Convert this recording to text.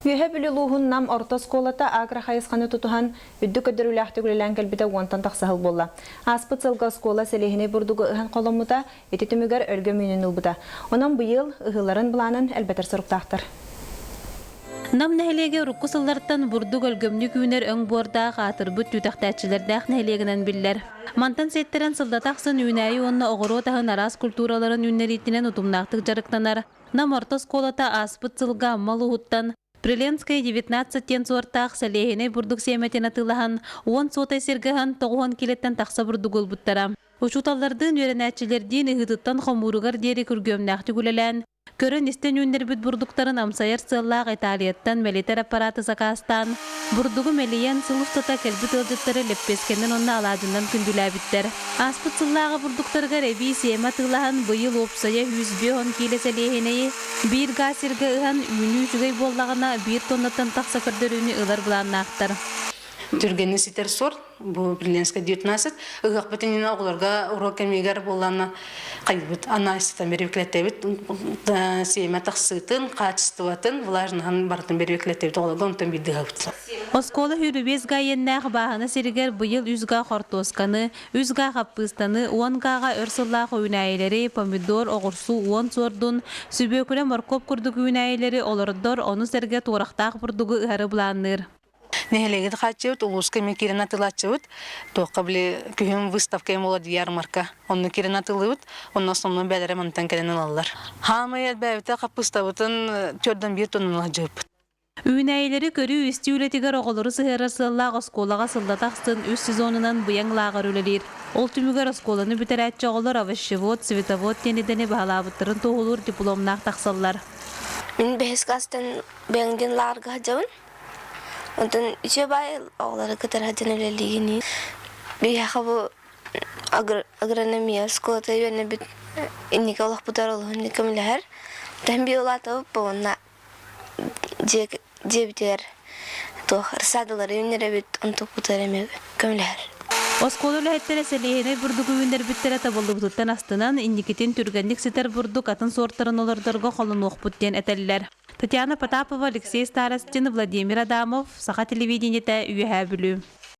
Үөһээ Бүлүү улууһун Нам орто оскуолата агро-хайысханы тутуһан, үрдүк көрдөрүүлээхтик үлэлээн кэлбитэ уонтан тахса сыл буолла. Ааспыт сылга оскуола сэлиэһинэй бурдугу ыһан холоммута, ити түмүгэр өлгөм үүнүүнү ылбыта. Онон быйыл ыһыыларын былаанын элбэтэр соруктаахтар. Нам нэһилиэгэ урукку сыллартан бурдук өлгөмнүк үүнэр өҥ буордаах аатырбыт түүтэхтээччилэрдээх нэһилиэгинэн биллэр. Мантан сиэттэрэн сыллата ахсын үүнээйи уонна оҕуруот аһын араас культураларын үүннэриитинэн утумнаахтык дьарыктанар Нам орто оскуолата ааспыт сылга Амма улууһуттан Приленская 19 диэн суортаах сэлиэһинэй бурдук сиэмэтин атыылаһан, 10 суотай сиргэ ыһан, 90 килэттэн тахса бурдугу ылбыттара. Учууталлардыын, үөрэнээччилэрдиин ыһыытыттан хомууругар диэри күргүөмнээхтик үлэлээн, көрөн-истэн үүннэрбит бурдуктарын амсайар сыаллаах Италияттан мэлитэр аппараты сакаастаан, Бурдугу мэлийэн, сыл устата кэлбит ыалдьыттары лэппиэскэнэн уонна алаадьынан күндүлээбиттэр. Ааспыт сыллааҕы бурдуктарыгар эбии сиэмэ атыылаһан, быйыл уопсайа 150 киилэ сэлиэһинэйи биир гаа сиргэ ыһан, үүнүү үчүгэй буоллаҕына, биир тоннаттан тахса көрдөрүүнү ылар былааннаахтар. Түргэнник ситэр сорт бу Приленская 19 ыһыахпыт иннинэ оҕолорго уруок кэмигэр буоллаҕына хайбыт анализтан бэрэбиэкилэттэбит сиэмэ тахсыытын, хаачыстыбатын, влажноһын барытын бэрэбиэкилэттэбит оҕолорго онтон биирдэ ыһабыт. Оскуола сүүрүбиэс га иэннээх бааһына сиригэр быйыл үс га хортуосканы, үс га хаппыыстаны, уон гаҕа өр сыллаах үүнээйилэри, помидор, оҕурсу уон суордун, сүбүөкүлэ моркуоп курдук үүнээйилэри олордор, ону сэргэ туорахтаах бурдугу ыһары былаанныыр. Нэһилиэгин хааччыбыт, улууска эмиэ киирэн атыылааччыбыт. Туохха били күһүн выставка эм буолар ярмарка. Онно киирэн атыылыыбыт. Онно основной бээлэрэ мантан кэлэн ылаллар. Хаамай элбээбитэ хаппыыстабытын төрдөн биир тонна ылдьыппыт. Үүнээйилэри көрүү-истии үлэтигэр оҕолору сыһыарар сыаллаах оскуолаҕа сыллата ахсын үс сезонунан быйаҥ лааҕыр үлэлиир. Ол түмүгэр оскуоланы бүтэрээччи оҕолор овощевод, цветовод диэн идэни баһылаабыттарын туоһулуур дипломнаах тахсаллар. Мин бэһис класстан быйаҥ диэн лааҕырга сылдьабын. Онтон үчүгэй баай оҕолору кытары сылдьан үлэлиигиний. Биһиэхэ бу агрономия оскуолата үөрэнэбит инники олохпутугар олуһун көмөлөһөр. Тэһэн биир улаатабыт уонна дьиэбитигэр туох рассадалары үүннэрэбит, онтукпутугар эмиэ көмөлөһөр. Оскуола үлэһиттэрэ сэлиэһинэй бурдугу үүннэрбиттэрэ табыллыбытыттан астынан, инникитин түргэнник ситэр бурдук атын суортарын олордорго холонуохпут диэн этэллэр. Татьяна Потапова, Алексей Старостин, Владимир Адамов, Саха телевидениетэ, Үөһээ Бүлүү.